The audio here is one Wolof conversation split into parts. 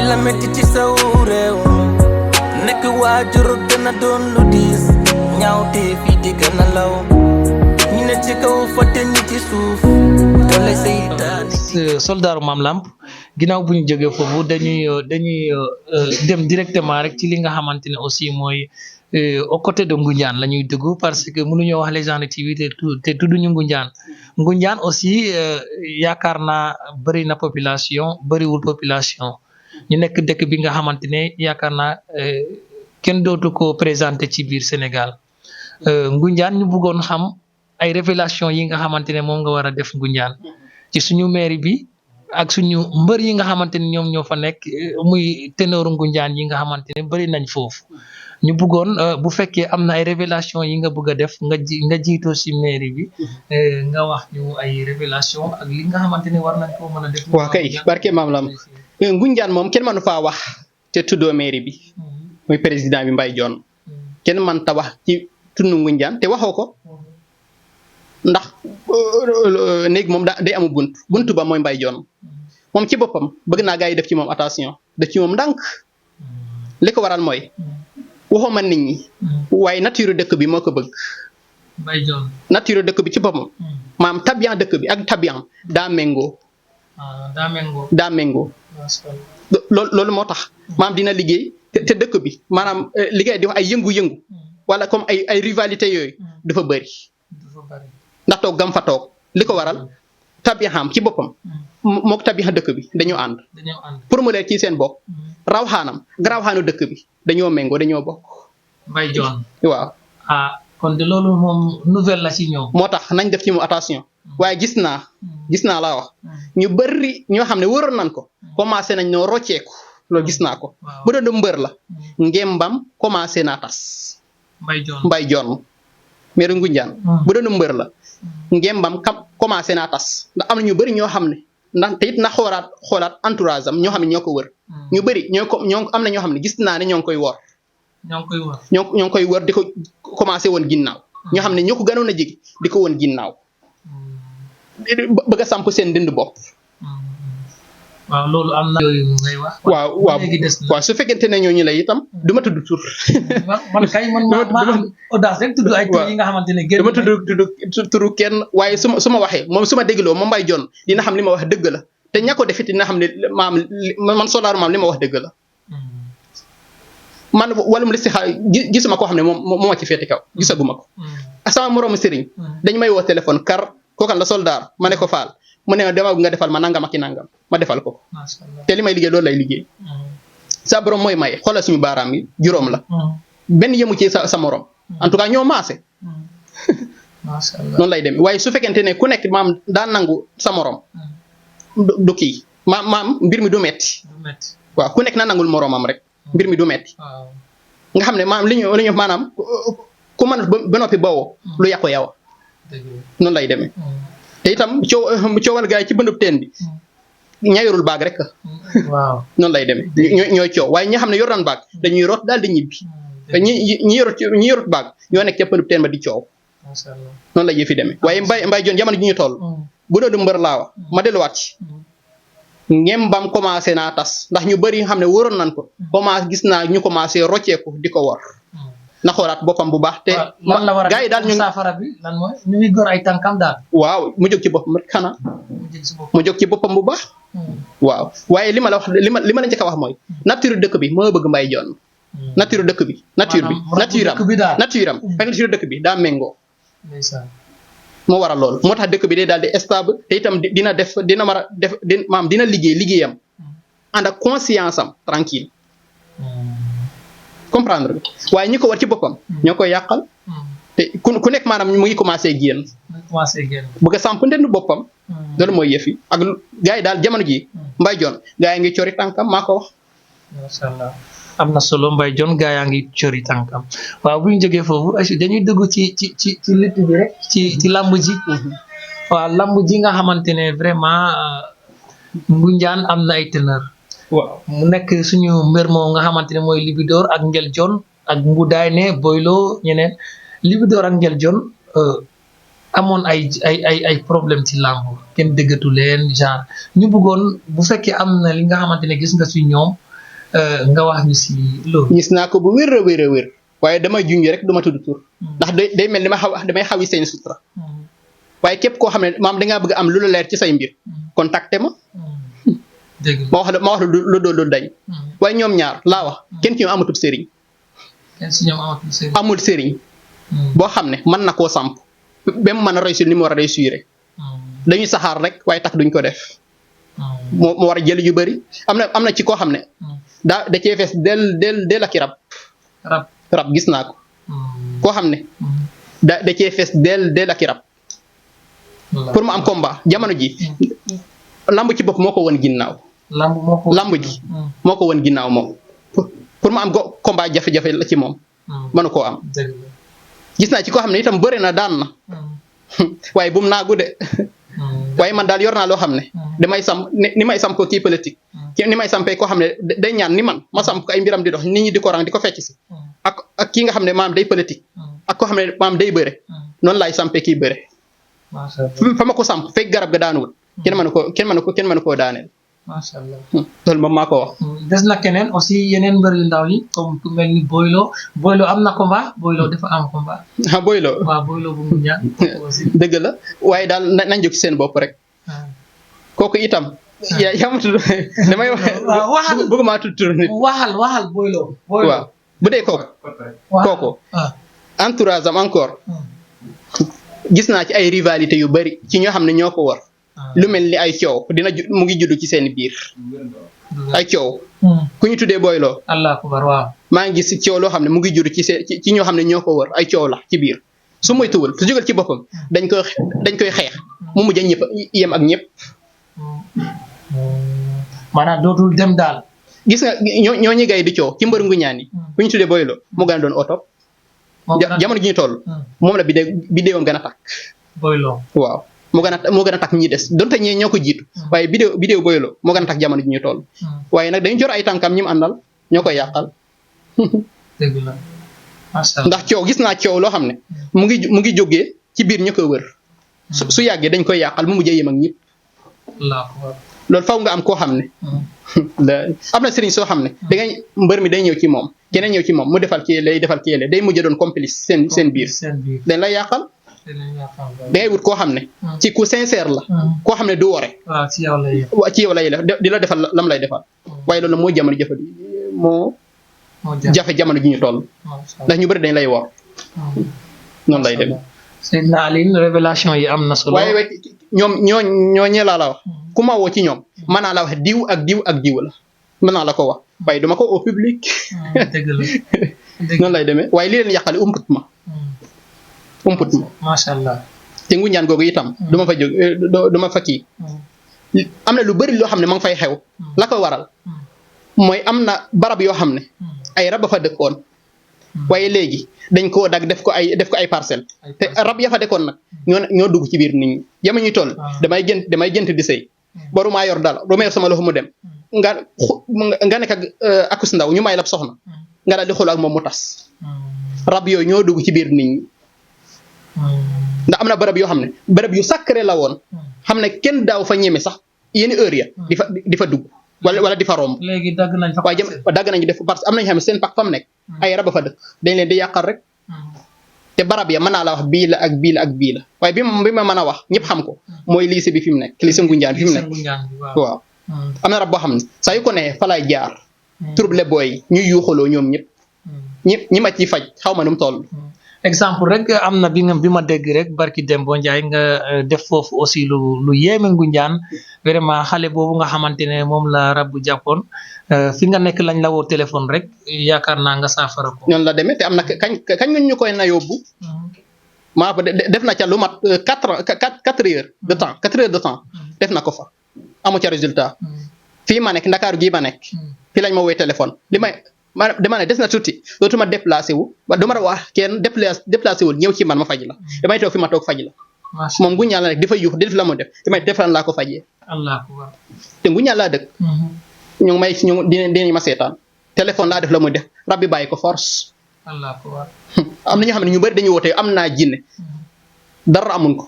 la metti ci saw réew nekk waajur gën a doon lu diis ñaawte fii di gën a law ñi ne ci kaw fàtte ñi ci suuf doole seytaane soldaaru Mame Lamp ginnaaw bu ñu jógee foofu dañuy dem directement rek ci li nga xamante ne aussi mooy au côté de Ngoundiane la ñuy dugg parce que mënuñoo wax Légende TV te tudduñu Ngoundiane Ngoundiane aussi yaakaar naa bëri na population bëriwul population ñu nekk dëkk bi nga xamante ne yaakaar naa kenn dootu ko présenté ci biir Sénégal Ngoundiane ñu bëggoon xam ay révélation yi nga xamante ne moom nga war a def Ngoundiane ci suñu mairie bi ak suñu mbër yi nga xamante ne ñoom ñoo fa nekk muy ténoru Ngoundiane yi nga xamante ne bëri nañ foofu ñu bëggoon bu fekkee am na ay révélation yi nga bëgg a def nga jiitoo si mairie bi nga wax ñu ay révélation ak li nga xamante ne war nañ ko mën a def. waaw kay barke Mame Lamp Ngoundiane moom kenn mënu faa wax te tuddoo mairie bi muy président bi Mbaye Dione kenn mën ta wax ci tund Ngoundiane te waxoo ko ndax néeg moom day amu bunt ba mooy Mbaye Dione moom ci boppam bëgg naa gaa yi def ci moom attention def ci moom ndànk li ko waral mooy waxuma nit ñi waaye nature dëkk bi moo ko bëgg Mbaye Dione nature dëkk bi ci boppam maam tabian dëkk bi ak tabian daa méngoo daa méngoo loolu moo tax maam dina liggéey te dëkk bi maanaam liggéey di wax ay yëngu-yëngu wala comme ay rivalité yooyu dafa bëri ndax toog gam fa toog li ko waral tabiaxam ci boppam mook tabiaxa dëkk bi dañoo ànd pour mu leer ci seen bopp rawxaanam rawxaanu dëkk bi dañoo méngoo dañoo bokk Mbaye Dione waaw kon de loolu moom nouvelle la ci ñoom moo tax nañ def ci mu attention waaye gis naa laa wax ñu bëri ñoo xam ne wëroon nañ ko commencé nañ ñoo rocceeku loolu gis naa ko bu doon mbër la ngembam commencé naa tas Mbaye Dione maire Ngoundiane bu doon mbër la ngembam commencé naa tas ndax am na ñu bëri ñoo xam ne ndax te it na xoolaat entourage am ñoo xam ne ñoo ko wër ñu bëri ñoo am na ñoo xam ne gis naa ne ñoo ngi koy wor ñoo ngi koy wër di ko commencé woon ginnaaw ñoo xam ne ñoo ko gënoon a jege di ko woon ginnaaw bëgg a samp seen dënd bopp waaw loolu am na yooyu ngay wax waaw su fekkente ne ñooñu la itam du ma tudd tur man kay man maa am audace rek tudd ay tur yi nga xamante ne du ma tudd turu kenn waaye su ma waxee moom su ma dégloo moom Mbaye Dione dina xam li ma wax dëgg la te ña ko defit dina xam ne man soldaaru maam li ma wax dëgg la man wàllum listixaar gisuma koo xam ne moo ma ci féete kaw gisaguma ko sama moroomu sëriñ dañ may woo téléphone kar kookan la soldaar ma ne ko faal mu ne dama nga defal ma nangam ak i nangam ma defal ko te li may liggéey loolu lay liggéey sa borom mooy may xoolal suñu baaraam yi juróom la benn yëmu ci sa morom en tout cas ñoo maase noonu lay demee waaye su fekkente ne ku nekk maam daa nangu sa morom du kii maam mbir mi du metti waaw ku nekk na nangul moromam rek mbir mi du metti nga xam ne maam li ñu maanaam ku mën ba noppi bawoo lu yàqu yow noonu lay demee te itam coowal gaay ci bëndub teen bi ña yorul baag rek noonu lay demee ñooy coow waaye ñi xam ne yor nañ baag dañuy root daal di ñibbi te ñi yorut baag ñoo nekk ca bëndub teen ba di coow noonu la yëfi demee waaye Mbaye Dione jamono ji ñu toll bu doon mbër laa wax ma delluwaat ci ngembam commencé naa tas ndax ñu bëri nga xam ne wóoroon nañ ko gis naa ñu commencé rocceeku di ko wor na xoolaat boppam bu baax te gaa yi daal saafara bi lan mooy ñu ngi gor ay tànkam daal waaw mu jóg ci boppam xanaa mu jóg ci boppam bu baax waaw waaye li ma la wax li ma la njëkk a wax mooy nature dëkk bi moo bëgg Mbaye Dione nature dëkk bi nature am ak nature dëkk bi daa méngoo moo waral loolu moo tax dëkk bi day daal di stable te itam dina liggéeyam ànd ak conscience am tranquille comprendre waaye ñi ko war ci boppam ñoo koy yàqal te ku nekk maanaam mu ngi commencé génn bëgg a samp ndend boppam loolu mooy yëf yi ak gars yi daal jamono ji Mbaye Dione gars yi ngi cori tànkam maa ko wax macha allah am na solo Mbaye Dione gaa yaa ngi cori tànkam waaw bu ñu jógee foofu dañuy dugg ci lutt bi rek ci lamb ji waaw lamb ji nga xamante ne vraiment Ngoundiane am na ay teneur waaw mu nekk suñu mbër moom nga xamante ne mooy Libidor ak Ngel Jon ak Mboudaay ne Boylo ñeneen Libidor ak Ngel Jon amoon ay problème ci lamb kenn déggatu leen genre ñu bëggoon bu fekkee am na li nga xamante ne gis nga si ñoom nga wax ñu si loolu. gis naa ko bu wér a wér waaye dama junj rek du ma tudd tur ndax day mel ni damay xawi seen sutura waaye képp koo xam ne maam dangaa bëgg am lu la leer ci say mbir contacté ma dëgg ma wax la lu doon dañ waaye ñoom ñaar laa wax kenn ci ñoom amatul sëriñ amul sëriñ boo xam ne mën na koo samp ba mu mën a réussir ni mu war a réussir dañuy saxaar rek waaye tax duñ ko def moo war a jël yu bëri am na ci koo xam ne da cee fees del ak rab gis naa ko koo xam ne da cee fees del ak rab pour mu am combat jamono ji lamb ci bopp moo ko won ginnaaw lamb ji moo ko won ginnaaw moom pour mu am combat jafe-jafe la ci moom mënu koo am gis naa ci koo xam ne itam bëri na daan na waaye bu mu naagu de waaye man daal yor naa loo xam ne damay sam ni may sam ko kii politique ni may sampee koo xam ne day ñaan ni man ma samp ko ay mbiram di dox nit ñi di ko rang di ko fecc si ak kii nga xam ne maam day politique ak koo xam ne maam day bëre noonu laay sampee kii bëre fa ma ko samp fekk garab ga daanuwul kenn mënu koo daaneel macha allah loolu moom maa ko wax des na keneen aussi yeneen mbër yu ndaw yi comme ku mel ni Boylo am na combat Boylo dafa am combat Boylo waaw Boylo bu mu ñaan dëgg la waaye daal nañ jóg ci seen bopp rek kooku itam yaa ma tudd damay wax waxal bëgguma tudd tur nit waxal Boylo waaw bu dee kooku entourage am encore gis naa ci ay rivalité yu bari ci ñoo xam ne ñoo ko war lu mel ni ay coow mu ngi judd ci seen biir ay coow ku ñu tuddee Boylo Allah akbar waaw maa ngi gis coow loo xam ne mu ngi judd ci ñoo xam ne ñoo ko war ay coow la ci biir su moytuwul su jógal ci boppam dañ koy xeex mu mujj ñëpp yem ak ñëpp maanaam dootul dem daal gis nga ñoo ñi gay di coow ci mbër nguñaan yi ku ñu tuddee Boylo mu gën a doon oto jamono ji ñu toll moom la bidéo gën a takk Boylo waaw moo gën a takk ñi des donte ñee ñoo ko jiitu waaye bidéo Boylo moo gën a takk jamono ji ñu toll waaye nag dañu jor ay tànkam ñi mu àndal ñoo koy yàqal dëgg la macha Allah ndax coow gis naa coow loo xam ne mu ngi jógee ci biir ñu koy wër su yàggee dañ koy yàqal mu mujjee yem ak ñëpp loolu faw nga am koo xam ne am na sëriñ soo xam ne dangay mbër mi day ñëw ci moom keneen ñëw ci moom mu defal kii lay defal kii lay day mujj doon complice seen biir dañ lay yàqal dangay wut koo xam ne ci ku sincère la koo xam ne du wore ci yow lay di la defal lam lay defal waaye loolu moo jamono jafe jamono ji ñu toll ndax ñu bëri dañ lay wor noonu lay dem Seydina Alioune révélation yi am na solo waaye ñoo ñee laa la wax ku ma woo ci ñoom mën naa la wax diw ak diw ak diw la mën naa la ko wax waaye duma ko au public dëgg la noonu lay demee waaye li leen yàqale umput ma macha allah te nguñaan googu itam duma fa jóg duma fa kii am na lu bëri loo xam ne ma ngi fay xew la ko waral mooy am na barab yoo xam ne ay rab a fa dëkkoon waaye léegi dañ koo dag def ko ay parcelle te rab ya fa dëkkoon nag ñoo dugg ci biir nit ñi jamono ñuy toll damay gént di sëy baru maa yor dara doo ma yor sama loxo mu dem nga nekk ak akus ndaw ñu may lab soxna nga daal di xool ak moom mu tas rab yooyu ñoo dugg ci biir nit ñi ndax am na barab yoo xam ne barab yu sacré la woon xam ne kenn daaw fa ñeme sax yenn heure ya di fa dugg wala di fa romb léegi dagg nañ fa waaye dagg nañ def parce que am nañu xam ne seen pak fa mu nekk ay rab fa dëkk dañ leen di yàqal rek te barab ya mën naa la wax bii la ak bii la ak bii la waaye bi ma mën a wax ñëpp xam ko mooy lycée bi fi mu nekk lycée Ngunjaan bi fi mu nekk waaw am na rab boo xam ne saa yu ko nee fa lay jaar trouble booy ñuy yuuxaloo ñoom ñëpp ñi ma ci faj xaw ma nu mu toll exemple rek am na bi ma dégg rek barki Dembo Ndiaye nga def foofu aussi lu yéeme Ngunjaan vraiment xale boobu nga xamante ne moom la rab bu jàppoon fi nga nekk lañ la woo téléphone rek yaakaar naa nga saafara ko. noonu la demee te am na kañ nga ñu koy na yóbbu maa ko def na ca lu mat 4 heures de temps 4 heures de temps def na ko fa amu ca résultat fii ma nekk Ndakaaru gii ma nekk fii lañ ma woowee téléphone dama ne des na tuuti dootuma déplacé wu du ma wax kenn déplacé wul ñëw ci man ma faj la damay toog fi ma toog faj la moom Ngunjaan la rek di fa yuux di def la mu def damay defal laa ko fajee te Ngunjaan laa dëkk ñu ngi may dinañ ma seetaan téléphone laa def la muy def rab bi bàyyi ko force am na ñoo xam ne ñu bëri dañuy wootee am naa jinne dara amun ko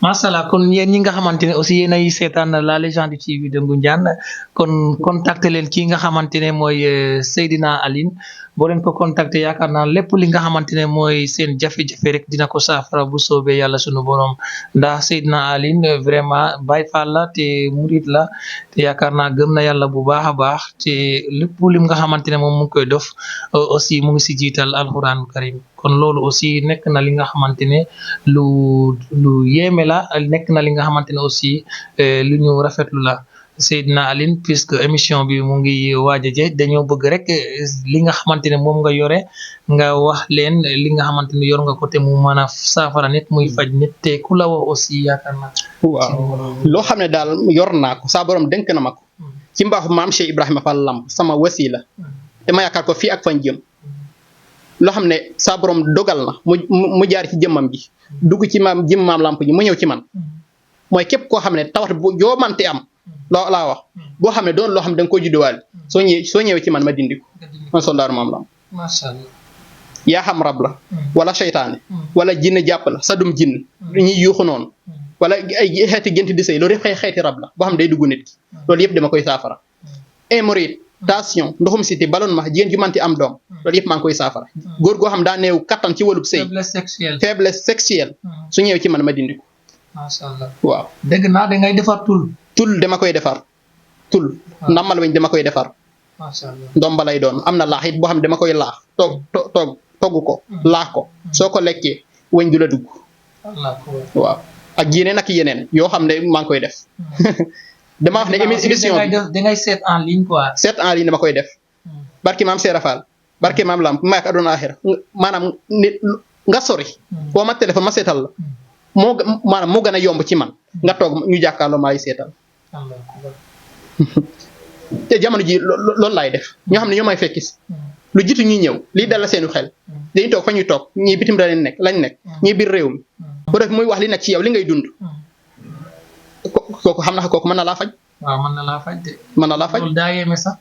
macha allah kon yéen ñi nga xamante ne aussi yéen ay seetaan la légende TV de Ngoundiane kon contacter leen kii nga xamante ne mooy Seydina Aline boo leen ko contacter yaakaar naa lépp li nga xamante ne mooy seen jafe-jafe rek dina ko saafara bu soobee yàlla sunu borom ndax Seydina Aline vraiment Baye Fall la te murid la te yaakaar naa gëm na yàlla bu baax a baax te lépp lim nga xamante ne moom mu ngi koy def aussi mu ngi si jiital alxuraanu karim kon loolu aussi nekk na li nga xamante ne lu yéeme la nekk na li nga xamante ne aussi lu ñu rafetlu la Seydina Aline puisque émission bi mu ngi waaj a jeex dañoo bëgg rek li nga xamante ne moom nga yore nga wax leen li nga xamante ne yor nga ko te mu mën a saafara nit muy faj nit te ku la wax aussi yaakaar naa. waaw loo xam ne daal yor naa ko saa borom dénk na ma ko ci mbaaxu maam Cheikh Ibrahima Fall Lamp sama wasila te ma yaakaar ko fii ak fan jëm. loo xam ne saa borom dogal na mu jaar ci jëmmam ji dugg ci maam Lamp ji mu ñëw ci man mooy képp koo xam ne tawat bu joo mante am loo laa wax boo xam ne doon loo xam ne da nga koy judduwaale soo ñëwee ci man ma dindi ko man soldaaru maam Lamp. macha allah. yaa xam rab la wala seytaane wala jinne jàpp la sadum jinn ñuy yuuxu noonu wala ay xeeti gént di sëy loolu yëpp xeeti rab la boo xam ne day dugg nit ki loolu yëpp dama koy saafara. hémorroïde tension ndoxum siti ballonnement jigéen ju manti am doom loolu yëpp maa ngi koy saafara. góor goo xam daa néew kattan ci wàllub sëy faiblesse sexuelle su ñëwee ci man ma dindi ko. macha allah waaw dégg naa da ngay defar tul dama koy defar tul ndammal weñ dama koy defar. macha allah ndomba lay doon am na laax it boo xam ne dama koy laax togg ko laax ko soo ko lekkee weñ du la dugg. waaw ak yeneen yoo xam ne maa ngi koy def. dama wax ne émission bi da ngay seet en ligne quoi. seet en ligne dama koy def. barki maam Seera Fall barki maam Lamp ma ak aduna axira maanaam nit nga sori. boo ma téléphone ma seetal la. moo gën a yomb ci man. nga toog ñu jàkkaarloo maa ngi seetal. te jamono ji loolu laay def ñoo xam ne ñoo may fekki si lu jiitu ñuy ñëw lii dal la seenu xel dañuy toog fa ñuy toog ñii bitim da lañ nekk ñii biir réew mi bu def muy wax li nekk ci yow li ngay dund kooku xam na kooku mën na laa faj. waaw mën na laa faj de. mën na laa faj loolu daa yéeme sax.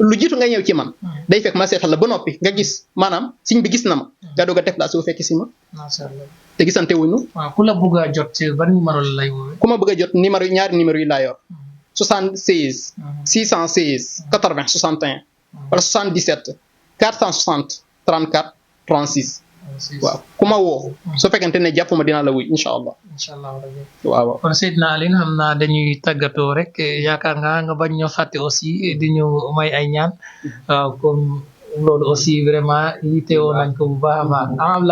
lu jiitu ngay ñëw ci man day fekk ma seetal la ba noppi nga gis maanaam siñ bi gis na ma nga doog a def laa su fekki si ma. macha allah te gisante wuñu. waaw ku la bëgg a jot ban numéro la lay woowee. ku ma bëgg a jot ñaari numéro yi laa yor 76 616 80 61 wala 77 460 34 36 waaw ku ma woo su fekkente ne jàpp ma dinaa la wuy incha allah. incha allah waaw kon Seydina Aline xam naa dañuy tàggatoo rek yaakaar nga bañ ñoo fàtte aussi di ñu may ay ñaan waaw comme loolu aussi vraiment yitewoo nañ ko bu baax a baax am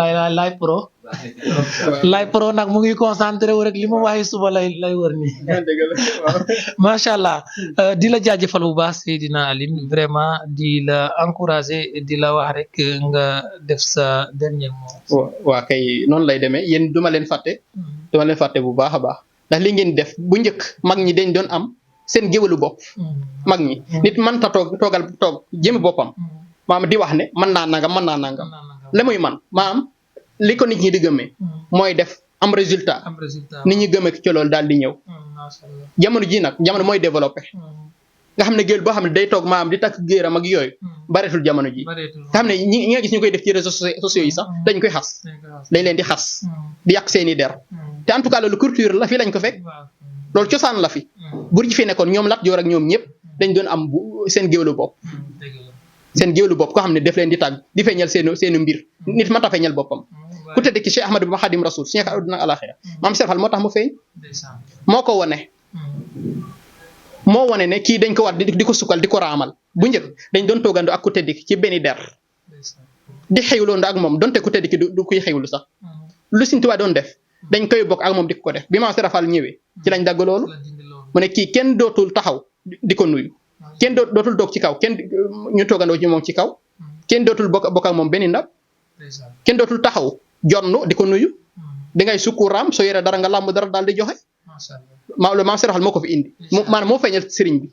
Laye Pro nag mu ngi concentré wu rek li ma waxee suba lay wër nii. macha allah di la jaajëfal bu baax Seydina Aline vraiment di la encourager di la wax rek nga def sa dernier mot. waa kay noonu lay demee yéen duma leen fàtte bu baax a baax ndax li ngeen def bu njëkk mag ñi dañ doon am seen géwalu bopp. mag ñi nit mën ta toog jëmi boppam maam di wax ne mën naa nangam la muy man maam li ko nit ñi di gëmee mooy def am résultat nit ñi gëmee ci loolu daal di ñëw jamono ji nag jamono mooy développé nga xam ne géwél boo xam ne day toog maam di takk géeram ak yooyu bareetul jamono ji nga xam ne ñi nga gis ñu koy def ci réseaux sociaux yi sax dañ koy xas dañ leen di xas di yàq seeni der te en tout cas loolu culture la fi lañ ko fekk loolu cosaan la fi bur ji fi nekkoon ñoom Lat Joor ak ñoom ñëpp dañ doon am seen géwélu bopp koo xam ne def leen di tàgg di feeñal seenu mbir nit mën ta feeñal boppam ku tëdd ki Cheikh Ahmadou Bamba Khadim Rasoul su nekk àdduna ak alaxira maam Serafal moo tax mu feeñ moo ko wane ne kii dañ ko war di ko sukkal di ko raamal bu njëkk dañ doon toogando ak ku tëdd ki ci benn der di xewlondo ak moom donte ku tëdd ki du kuy xewlu sax lu Sëñ Tuubaa doon def dañ koy bokk ak moom di ko def bi maam Serafal ñëwee ci lañ dagg loolu mu ne kii kenn dootul taxaw di ko nuyu kenn dootul doog ci kaw kenn ñu toogandoo ci moom ci kaw kenn dootul bokk ak moom benn ndab kenn dootul taxaw jonn di ko nuyu dangay sukku raam soo yore dara nga làmb dara daal di joxe maam Serafal moo ko fi indi maanaam moo feeñal sëriñ bi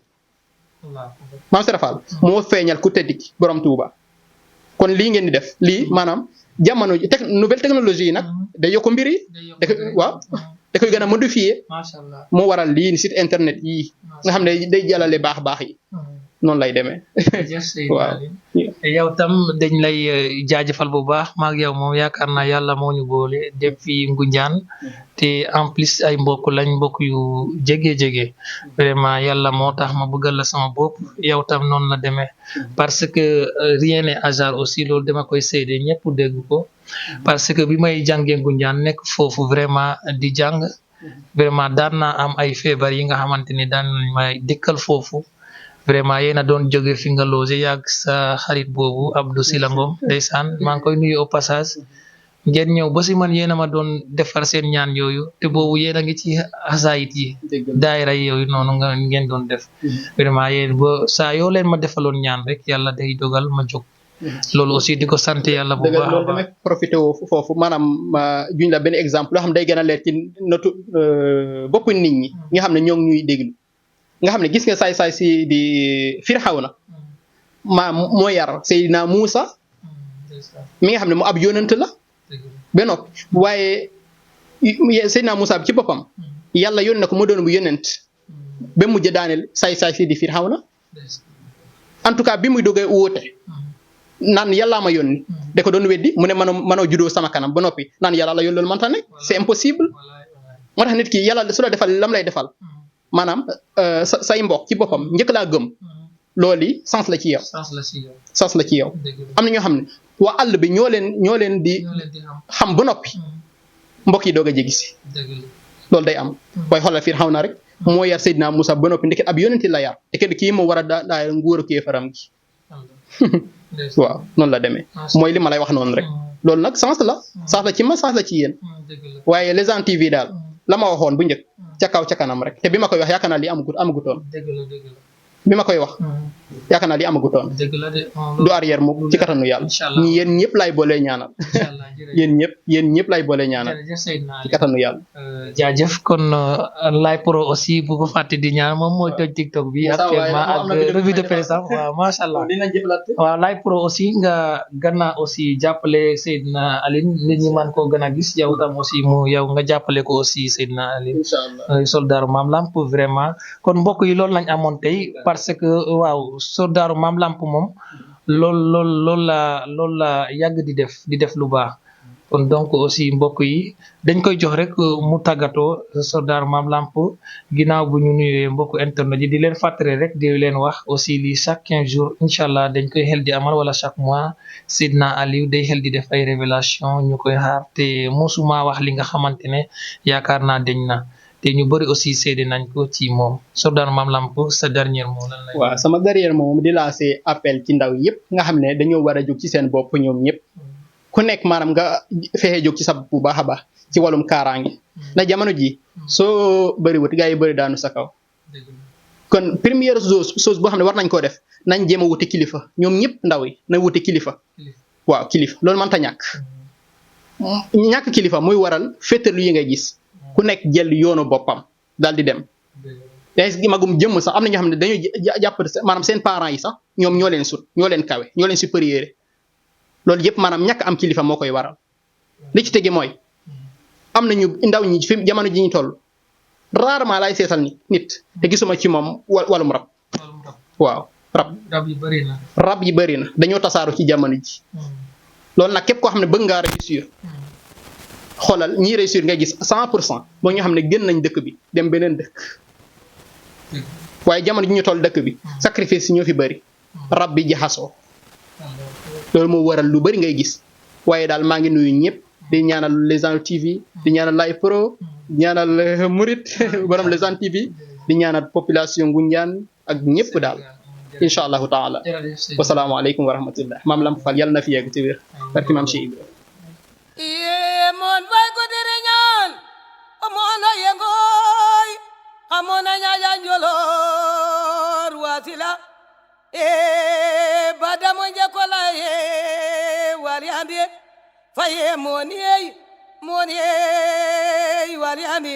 maam Serafal moo feeñal ku tedd ki borom Tuuba kon lii ngeen di def lii maanaam jamono ji nouvelle technologie yi nag day yokk mbir yi da koy gën a modifier moo waral lii site internet yii nga xam ne day jàllale baax yi noonu lay demee waaw yow tam dañ lay jaajëfal bu baax maag yow moom yaakaar naa yàlla moo ñu boole depuis Ngunjaan te en plus ay mbokk lañ mbokk yu jege vraiment yàlla moo tax ma bëggal la sama bopp yow tam noonu la demee parce que rien n'est hasard aussi loolu dama koy seede ñëpp dégg ko parce que bi may jàngee Ngunjaan nekk foofu vraiment di jàng vraiment daan naa am ay feebar yi nga xamante ni daan may dikkal foofu. Vraiment yéen a doon jóge fi nga loge yàgg sa xarit boobu Abdou Silangom ndeysaan maa ngi koy nuyu au passage ngeen ñëw ba si man yéen a ma doon defar seen ñaan yooyu te boobu yéen a ngi ci xasaayit yi daayira yooyu noonu nga ngeen doon def vraiment yéen ba saa yoo leen ma defaloon ñaan rek yàlla day dogal ma jóg loolu aussi di ko sant yàlla bu baax loolu damay profité foofu maanaam juñ la benn exemple loo xam ne day gën a leer ci notu bopp nit ñi nga xam ne ñoo ngi ñuy déglu nga xam ne gis nga saay-saay si di Firawna moo yar Seydina Muusa mi nga xam ne mu ab yonent la ba noppi waaye Seydina Muusa bi ci boppam yàlla yónni na ko mu doon bu yonent ba mujj daaneel saay-saay si di Firawna en tout cas bi muy doggee wóote naan yàllaa ma yónni da ko doon weddi mu ne manoo juddoo sama kanam ba noppi naan yàlla la yónni loolu mënta nekk c'est impossible moo tax nit ki yàlla su la defal lam lay defal maanaam say mbokk ci boppam njëkk laa gëm loolu sens la ci yow sens la ci yow am na ñoo xam ne waa àll bi ñoo leen di xam ba noppi mbokk yi doog a jegi si loolu day am waaye xoolal fii xaw na rek moo yar Seydina Moussa ba noppi ndeket ab yonenti la yar te kenn kii moo war a daa nguuru kéefaram gi waaw noonu la demee mooy li ma lay wax noonu rek loolu nag sens la ci ma sens la ci yéen waaye les gens TV daal la ma waxoon bu njëkk ca kaw ca kanam rek te bi ma koy wax yaakaar naa li amagutoon bi ma koy wax yaakaar naa li amagutoon du arrière mu ci katanu yàlla ñi yéen ñëpp lay boole ñaanal yéen ñëpp lay boole ñaanal ci katanu yàlla jaajëf kon Live Pro aussi bu ko fàtte di ñaan moom mooy toj TikTok bi actuellement ak revue de presse waaw macha allah waaw Live Pro aussi nga gën a aussi jàppale Seydina Aline nit ñi man koo gën a gis yow tam aussi yow nga jàppale ko aussi Seydina Aline soldaaru Maam Lamp vraiment kon mbokk yi loolu lañ amoon tey parce que waaw soldaaru Maam Lamp moom loolu la yàgg di def lu baax kon donc aussi mbokk yi dañ koy jox rek mu tàggatoo soldaaru Maam Lamp ginnaaw bu ñu nuyee mbokku internet yi di leen fàttali rek di leen wax aussi lii chaque 15 jours incha allah dañ koy xel di amal wala chaque mois Seydina Aliou day xel di def ay révélation ñu koy xaar te mosuma wax li nga xamante ne yaakaar naa dañ na te ñu bëri aussi seede nañ ko ci moom soldaaru Maam Lamp sa dernier mot lan lay waaw sama dernier mot di lancer appel ci ndaw yëpp nga xam ne dañoo war a jóg ci seen bopp ñoom ñëpp ku nekk maanaam nga fexe jóg ci sa bu baax a baax ci wàllum kaaraange ndax jamono ji soo bëriwut gaa yi bëri daanu sa kaw kon première chose boo xam ne war nañ koo def nañ jéem a wuti kilifa ñoom ñëpp ndaw yi na wuti kilifa waaw kilifa loolu mënta ñàkk kilifa muy waral féetalu yi ngay gis ku nekk jël yoonu boppam daal di dem yaa magum jëmm sax am na ñoo xam ne dañuy jàpp maanaam seen parents yi sax ñoom ñoo leen sut ñoo leen kawe ñoo leen supérieur loolu yëpp maanaam ñàkk am kilifa moo koy waral li ci tege mooy am na ñu ndaw ñi fi jamono ji ñu toll rarement laay seetal nit te gisuma ci moom wàllum rab waaw rab yi bëri na dañoo tasaaru ci jamono ji loolu nag képp koo xam ne bëgg ngaa réussir xoolal ñii réussir nga gis 100% moo ñoo xam ne gën nañ dëkk bi dem beneen dëkk waaye jamono ji ñu toll dëkk bi sacrifice ñoo fi bëri rab bi jaxasoo loolu moo waral lu bëri ngay gis waaye daal maa ngi nuyu ñëpp di ñaanal Les Gens TV di ñaanal Live Pro di ñaanal Murit borom Les Gens TV di ñaanal population Ngunjaan ak ñëpp daal incha allahu taala wasalaamaaleykum wa rahmatullah Maam Lamp Fall yàlla na fi yegg ci wér barki maam Cheikh Ibra mon fay ko dire ñaan amoon a yengoy amoon a ñaaja njolor wasila badamo njakola wali andi faye moni wali andi